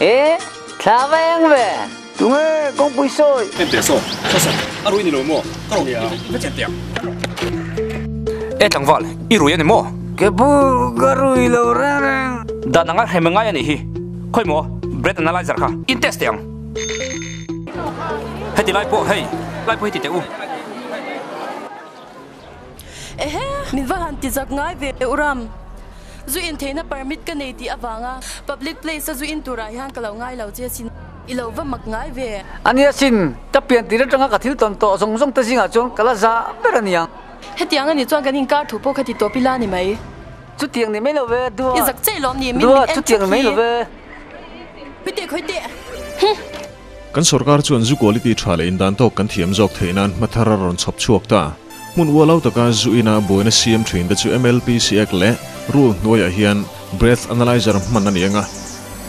E, thla va eng ve. Tunge kawngpui sawi? En teh saw, saw saw, a rui ni lo maw? Ka rawn i va chen teh ang. E tlangval, i rui a ni maw? Ke pu, ka rui lo reng reng. Dan anga hrem ngai a nih hi. Khawi maw, breath analyzer kha in test teh ang. Heti lai pawh hei, lai pawh hi ti teh u. Ehe, min va han ti zak ngai ve u Ram. Zu in theihna permit ka nei tih avanga public place a zu in turah hian ka lo ngai lo che sin. I lo va mak ngai ve. A nia sin, ka pian tir atanga ka thil tawn tawh zawng zawng te zingah chuan ka la za ber a niang. Hetiang a nih chuan kan inkar thu pawh kha ti tawp ila ni mai. Chutiang ni mai lo ve, Dua. I zak che lawm ni, min min en chutiang ni mai lo ve. Khawite, khawite. Huh. Kan sorkar chuan zu quality tha leh indan tawk kan thiam zawk theih nan hma thar a rawn chhawp chhuak ta. Hmun ualau taka zu ina buaina siam thin te chu MLPC Act leh Rule hnuaiah hian Breath Analyzer hman a ni ang a.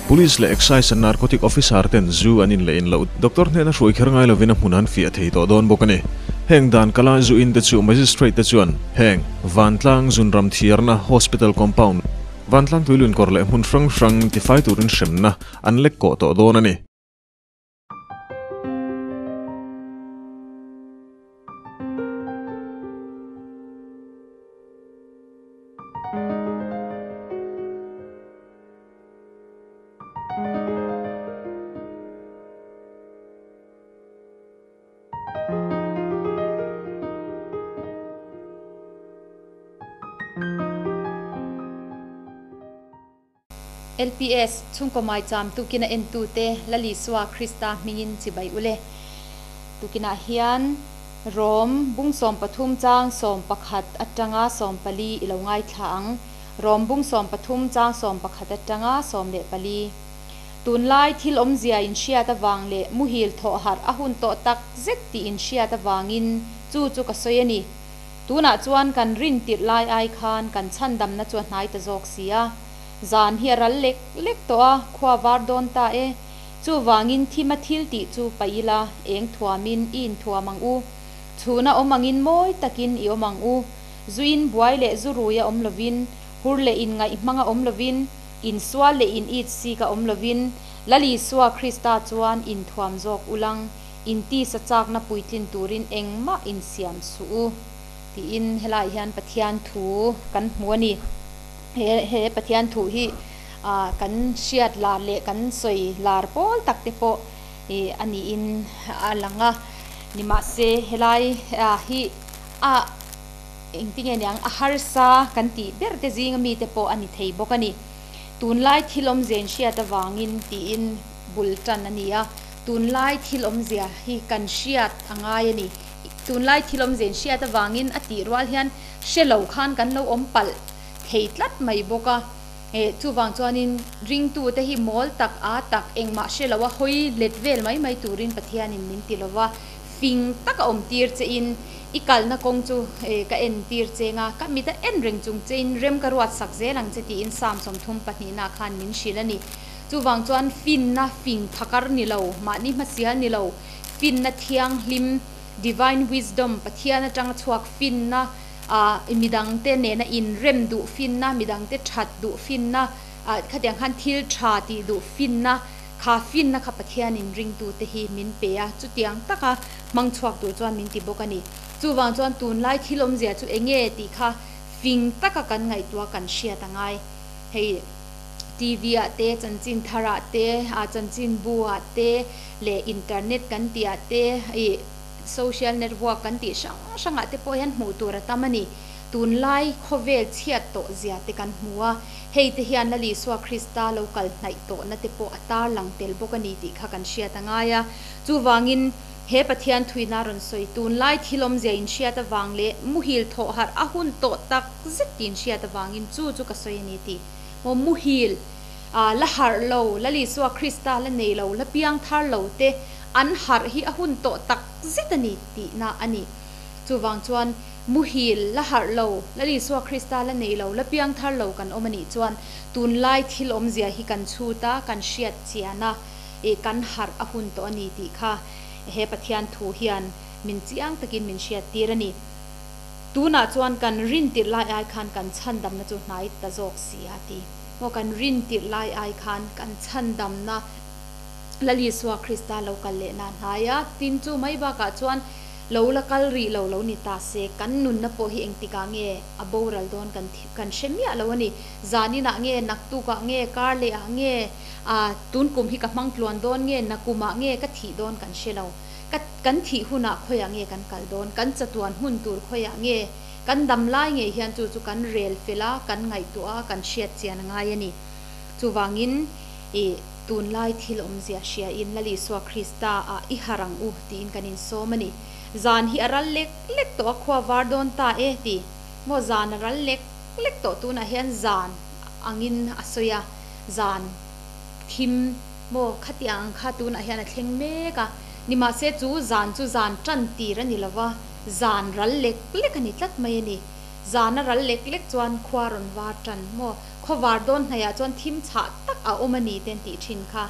Police leh Excise and Narcotic Officer ten zu an in leh in loh doctor hnena hruai kher ngai lovin a hmun an fiah thei tawh dawn bawk a ni. Heng dan kala zu in te chu Magistrate te chuan heng Vantlang Zunram Thiarna Hospital Compound, Vantlang Tuilunkawr leh hmun hrang hrang tifai turin hremna an lek kawh tawh dawn a ni. LPS, Chhungkaw maicham tukina entute Lal Isua Krista hmingin chibai ule. Tukinah hian Rom bung 13 chang 11 atanga 14 i lo ngaithla ang. Rom bung 13 chang 11 atanga 14. Tunlai thil awmzia inhriat avang leh muhil thawh harh a hun tawh tak zet tih inhriat avangin chu chu ka sawi a ni. Tunah chuan kan rin tirh lai ai khan kan chhandamna chu a hnai ta zawk si a. Zan hi a ral lek lek tawh a, khua var dawn ta e. Chuvangin thima thil tih chu paih ila, eng thuamin i inthuam ang u. Chhuna awm angin mawi takin i awm ang u. Zuin buai leh zu rui a awm lovin, hur leh inngaih hmang a awm lovin, insual leh in it sik a awm lovin, Lal Isua Krista chuan inthuam zawk ulang. Intisa chakna puitlin turin engmah insiam suh u tiin helaiah hian Pathian thu kan hmu a ni. He he Pathian thu hi ah kan hriat lar leh kan sawi lar pawl tak te pawh ih a niin a lang a. Nimahse helai ah hi a engtinge niang a harsa kan tih ber te zinga mite pawh a ni thei bawk a ni. Tunlai thil awmzia inhriat avangin tiin bul tan a ni a. Tunlai thil awmzia hi kan hriat a ngai a ni. Tunlai thil awmzia in hriat avangin a tih rual hian hre lo khan kan lo awm palh thei tlat mai bawk a. Eh, chuvang chuanin ringtute hi mawl tak, aa tak, engmah hre lo a hawi let vel mai mai turin Pathianin min ti lo va. Fing taka awm tir chein i kalna kawng chu eh ka en tir cheng a, ka mit a en reng chung chein rem ka ruat sak zel ang che tiin Psalm 32 ah khan min hrilh a ni. Chuvang chuan finna fing phakar ni lo, mahni hmasial ni lo, finna thianghlim, divine wisdom, Pathian atanga chhuak finna, ah midangte nena inrem duh finna, midangte that duh finna, ah khatiang khan thil tha tih duh finna, kha finna kha Pathianin ringtute hi min pe a, chutiang taka hmang chhuak tur chuan min ti bawk a ni. Chuvang chuan tunlai thil awmzia chu enge tih kha fing taka kan ngaihtuah kan hriat a ngai. Hei. TV ah te, chanchin thar ah te, ah chanchin bu ah te leh internet kan tih ah te ih social network kan tih hrang hrang ah te pawh hian hmuh tur a tam a ni. Tunlai khawvel chhiat tawh zia te kan hmu a, hei te hian Lal Isua Krista lo kal hnaih tawhna te pawh a tarlang tel bawk a ni tih kha kan hriat a ngai a. Chuvangin he Pathian thuina rawn sawi tunlai thil awmzia inhriat avang leh muhil thawh harh a hun tawh tak zet tih inhriat avangin chu chu ka sawi a ni tih Maw muhil, ah, la harh lo, Lal Isua Krista la nei lo, la piang thar lo te an harh hi a hun tawh tak zet a ni tihna a ni. Chuvang chuan muhil, la harh lo, Lal Isua Krista la nei lo, la piang thar lo kan awm a nih chuan tunlai thil awmzia hi kan chhut a, kan hriat chian a, ih, kan harh a hun tawh a ni tih kha he Pathian thu hian min chiang takin min hriat tir a ni. Tunah chuan kan rin tirh lai ai khan kan chhandamna chu hnai ta zawk si a ti. Maw kan rin tirh lai ai khan kan chhandamna Lal Isua Krista lo kal leh na hnai a, tin chu mai bakah chuan lo la kal rih lo lo ni ta se, kan nunna pawh hi engtikah nge a boral dawn kan kan hre miah lo a ni. Zaninah nge, naktukah nge, kar lehah nge, a tun kum hi ka hmang tluan dawn nge, nakumah nge ka thih dawn kan hre lo. Ka kan thih hunah khawiah nge kan kal dawn, kan chatuan hun tur khawiah nge kan dam lai ngei hian chu chu kan rel fel a, kan ngaihtuah a, kan hriat chian a ngai a ni. Chuvangin i tunlai thil awmzia hria in Lal Isua Krista ah i harh ang u tiin kan insawm a ni. Zan hi a ral lek lek tawh a, khua var dawn ta e ti. Maw zan a ral lek lek tawh tunah hian zan angin a sawi a, zan thim maw khatiang ang kha tunah hian a thleng mek a. Nimahse chu zan chu zan tan tir a ni lo va, zan ral lek lek a ni tlat mai a ni. Zan a ral lek lek chuan khua rawn var tan maw. Khawvar dawn hnaihah chuan thim chhah tak a awm a ni te an tih thin kha.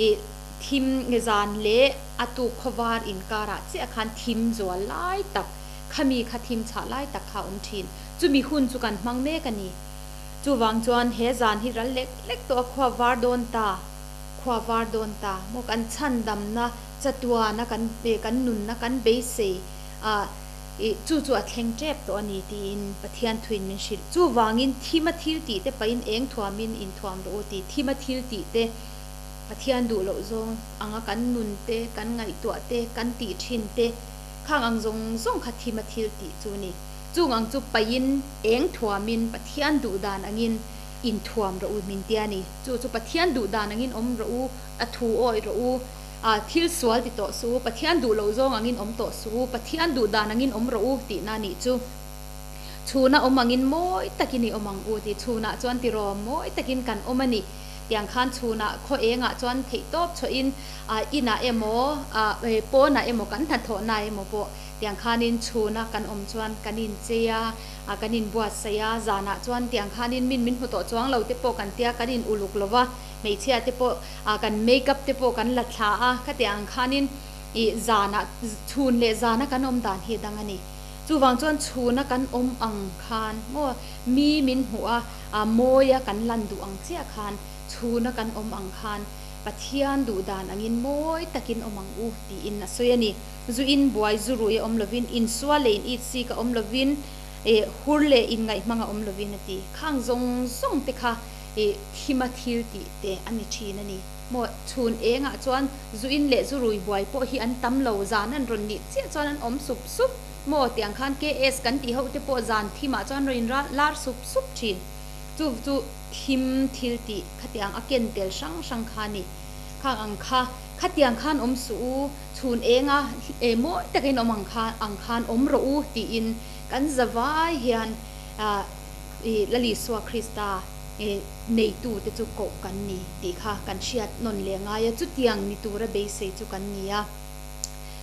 Ih thim zan leh a tuk khawvar inkarah chiah khan thim zual lai tak, khami kha thim chhah lai tak kha a awm thin. Chumi hun chu kan hmang mek a ni. Chuvang chuan he zan hi ral lek lek tawh a khua var dawn ta, khua var dawn ta maw kan chhandamna chatuana kan kan nunna kan beisei a. Ih, chu chu a thleng tep tawh a ni tiin Pathian thuin min hrilh. Chuvangin thima thil tih te pahin eng thuamin inthuam rawh u ti. Thima thil tih te, Pathian duh loh zawng anga kan nun te, kan ngaihtuah te, kan tih thin te, khang ang zawng zawng kha thima thil tih chu a ni. Chung ang chu pahin eng thuamin Pathian duh dan angin inthuam rawh u min tia ni. Chu chu Pathian duh dan angin awm rawh u, a thu awih rawh u. A thil sual ti tawh suh u, Pathian duh loh zawng angin awm tawh suh u, Pathian duh dan angin awm rawh u tihna a nih chu. Chhuna awm angin mawi takin i awm ang u tih chhunah chuan tiraw mawi takin kan awm a ni. Tiang khan chhunah khaw engah chuan theihtawp chhuahin inah emaw pawnah emaw kan hnathawhna emaw pawh tiang khanin chhuna kan awm chuan kan inchei a, kan inbuatsaih a, zanah chuan tiang khanin min min hmu tawh chuang lo te pawh kan tia kan in uluk lo va. Hmeichhia te pawh ah kan make up te pawh kan la thla a, khatiang ang khanin ih zanah chhun leh zana kan awm dan hi a dang a ni. Chuvang chuan chhuna kan awm ang khan maw mi min hmuh a, ah mawia kan lan duh ang chiah khan chhuna kan awm ang khan Pathian duh dan angin mawi takin awm ang u tiin a sawi a ni. Zu in buai zu rui a awm lovin, insual leh in it sik a awm lovin, ih hur leh inngaihhmang a awm lovin a ti. Khang zawng zawng te kha I thima thil tih te a ni thin a ni. Maw chhun engah chuan zu in leh zu rui buai pawh hi an tam lo, zan an rawn nih chiah chuan an awm sup sup. Maw tiang khan KS kan tih ho te pawh zan thimah chuan rawn in lar sup sup thin. Chu chu thim thil tih khatiang a ken tel hrang hrang kha a ni. Khang ang kha, khatiang khan awm suh u, chhun enga e mawi takin awm ang kha ang khan awm rawh u tiin kan zavai hian ah I Lal Isua Krista neitute chu koh kan ni tih kha kan hriat nawn leh ngai a, chutiang ni tura beisei chu kan ni a,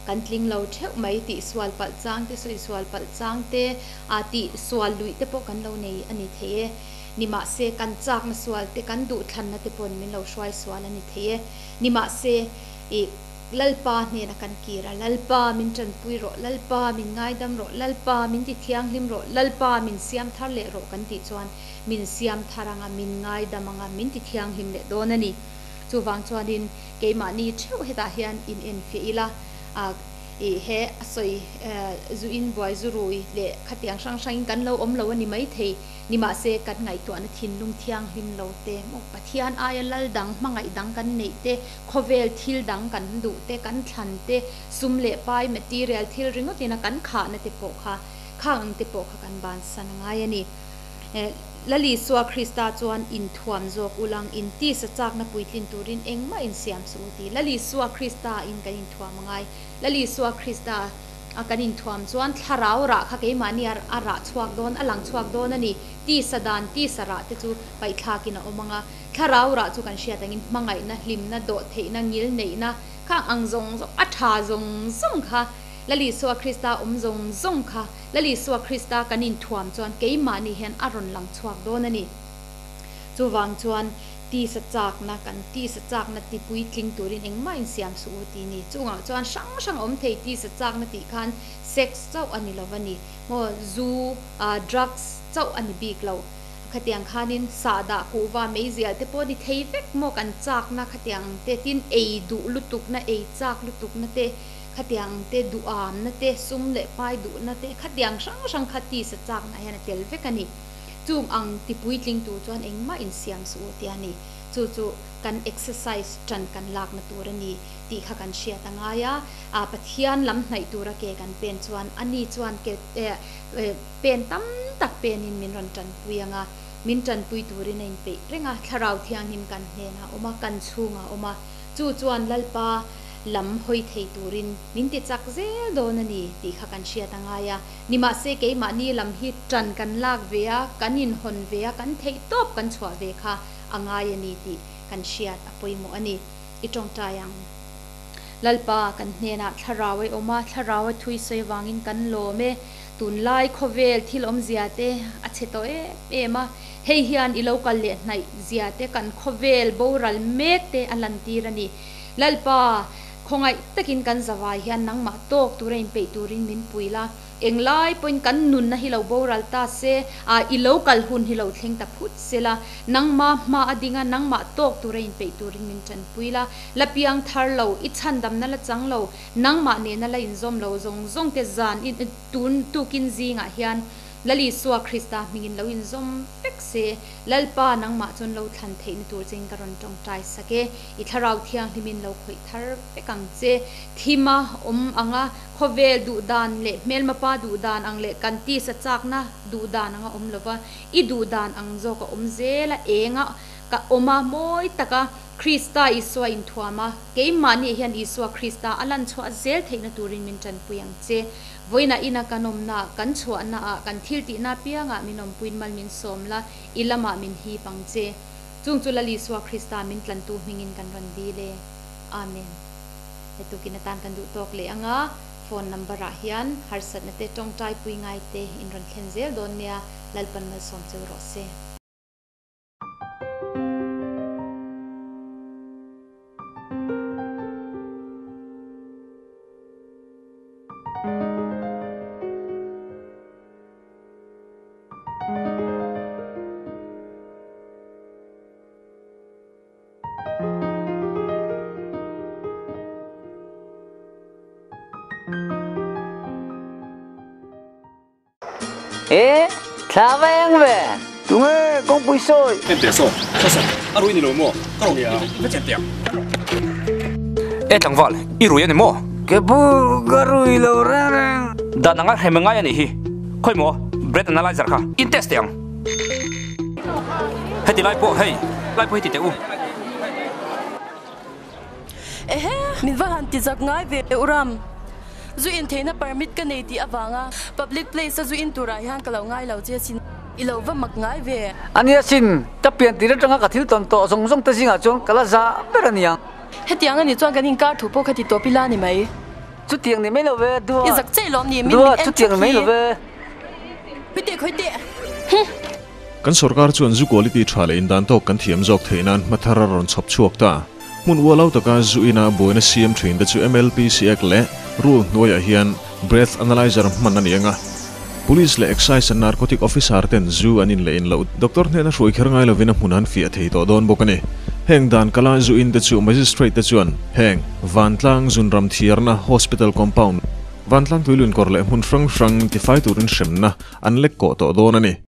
kan tling lo theuh mai tih sual palh chang te, sawi sual palh chang te, tih sual luih te pawh kan lo nei a ni thei e. Nimahse, kan chakna sual te, kan duhthlanna te pawhin min lo hruai sual a ni thei e. Nimahse, i. Lalpa hnena kan kir a, Lalpa min tanpui rawh, Lalpa min ngaidam rawh, Lalpa min ti thianghlim rawh, Lalpa min siam thar leh rawh kan tih chuan min siam thar anga, min ngaidam anga, min ti thianghlim leh dawn a ni. Chuvang chuanin keimahni theuh hetah hian in enfiah ila, ih he a sawi zu in buai zu rui leh khatiang hrang hrangin kan lo awm lo a ni maithei. Nimahse, kan ngaihtuahna thinlung thianghlim lo te, maw Pathian aia lal dang, hmangaih dang kan neih te, khawvel thil dang kan duh te, kan thlan te, sum leh pai, material, thil ringawt ina kan khahna te pawh kha, khang ang te pawh kha kan bansan a ngai a ni. Lal Isua Krista chuan inthuam zawk ulang, intisa chakna puitlin turin engmah insiam suh u ti. Lal Isua Krista in kan inthuam a ngai. Lal Isua Krista a kan inthuam chuan thlarau rah kha keimahni a rah chhuak dawn, a lang chhuak dawn a ni. Tisa dan, tisa rah te chu paihthlakin a awm ang a. Thlarau rah chu kan hriat angin hmangaihna, hlimna, dawhtheihna, ngilneihna khang ang zawng zawng, a tha zawng zawng kha Lal Isua Krista awm zawng zawng kha Lal Isua Krista kan inthuam chuan keimahni hian a rawn lang chhuak dawn a ni. Chuvang chuan tisa chakna, kan tisa chakna ti puitling turin engmah insiam suh u tih ni. Chungah chuan hrang hrang awm thei tisa chakna tih khan sex chauh a ni lo va ni. Maw zu, drugs chauh a ni bik lo. Khatiang khanin sahdah kuhva meizial te pawh ni thei vek maw kan chakna khatiang ang te tin ei duh lutukna ei chak lutukna te khatiang ang te duhamna te sum leh pai duhna te khatiang hrang hrang kha tisa chakna hian a tel vek a ni. Chung ang ti puitling tur chuan engmah insiam suh u tia ni. Chu chu kan exercise tan kan lakna tur a ni tih kha kan hriat a ngai a. Pathian lam hnaih tura ke kan pen chuan ani chuan ke pen tam tak penin min rawn tanpui ang a, min tanpui turin a inpeih reng a, Thlarau Thianghlim kan hnenah a awm a, kan chhungah a awm a, chu chuan Lalpa lam hawi thei turin min ti chak zel dawn a ni tih kha kan hriat a ngai a. Nimahse keimahni lam hi tan kan lak ve a, kan inhawn ve a, kan theih tawp kan chhuah ve kha a ngai a ni tih kan hriat a pawimawh a ni. I tawngtai ang. Lalpa kan hnenah Thlarau a awm a, Thlarau a thui sawi avangin kan lawm e. Tunlai khawvel thil awmzia te a chhe tawh em em a, hei hian i lo kal leh hnaih zia te kan khawvel boral mek te a lantir a ni. Lalpa, khawngaih takin kan zavai hian nangmah tawk tura inpeih turin min pui la. Englai pawhin kan nunna hi lo boral ta se, a i lo kal hun hi lo thleng ta phut se la, nangma hma a ding a, nangmah tawk tura inpeih turin min tanpui la. La piang thar lo, i chhandamna la chang lo, nangmah nena la inzawm lo zawng zawng te zan in tun tukin zingah hian Lal Isua Krista hmingin lo inzawm vek se, Lalpa nangmah chuan lo thlan theihna tur chein ka rawn tawngtai sak e. I Thlarau Thianghlimin lo khawih thar vek ang che. Thima awm anga khawvel duh dan leh hmelma pa duh dan ang leh kan tisa chakna duh dan anga awm lova, i duh dan ang zawk a awm zel a, enga ka awm a, mawi taka Krista Isua inthuam a, keimahni hian Isua Krista a lan chhuah zel theihna turin min tanpui ang che. Vawiinah ina kan awmnaah, kan chhuahnaah, kan thil tihna apiangah min awmpuiin mal min sawm la, i lamah min hip ang che. Chung chu Lal Isua Krista min tlantu hmingin kan rawn dil e. Amen. Hetukin atan kan duh tawk leh ang a, phone number ah hian harsatna te tawngtai pui ngai te in rawn thlen zel dawn nia, Lalpan malsawm cheu rawh se. E, thla va eng ve. Tunge kawngpui sawi. En teh saw, saw saw, a rui ni lo maw? Ka rawn i va chen teh ang. E tlangval, i rui a ni maw? Ke pu, ka rui lo reng reng. Dan anga hrem ngai a nih hi. Khawi maw, breath analyzer kha in test teh ang. Heti lai pawh hei, lai pawh heti teh u. Ehe, min va han ti zak ngai ve u Ram. Zu in theihna permit ka nei tih avanga public place a zu in turah hian ka lo ngai lo che sin. I lo va mak ngai ve. A nia sin, ka pian tir atanga ka thil tawn tawh zawng zawng te zingah chuan ka la za ber a nia. Hetiang a nih chuan kan inkar thu pawh kha ti tawp ila ni mai. Chutiang ni mai lo ve, Dua. I zak che lawm ni, min min en Chutiang ni mai lo ve. Khawi teh, khawi teh. Huh. Kan sorkar chuan zu quality tha leh indan tawk kan thiam zawk theih nan hma thar a rawn chhawp chhuak ta. Hmun ualau taka zu ina buaina siam thin te chu MLPC Act leh Rule hnuaiah hian Breath Analyzer hman a ni ang a. Police leh Excise and Narcotic Officer ten zu an in leh in loh doctor hnena hruai kher ngai lovin a hmun an fiah thei tawh dawn bawk a ni. Heng dan kala zu in te chu Magistrate te chuan heng Vantlang Zunram Thiarna Hospital Compound, Vantlang Tuilunkawr leh hmun hrang hrang tifai turin hremna an lek kawh tawh dawn a ni.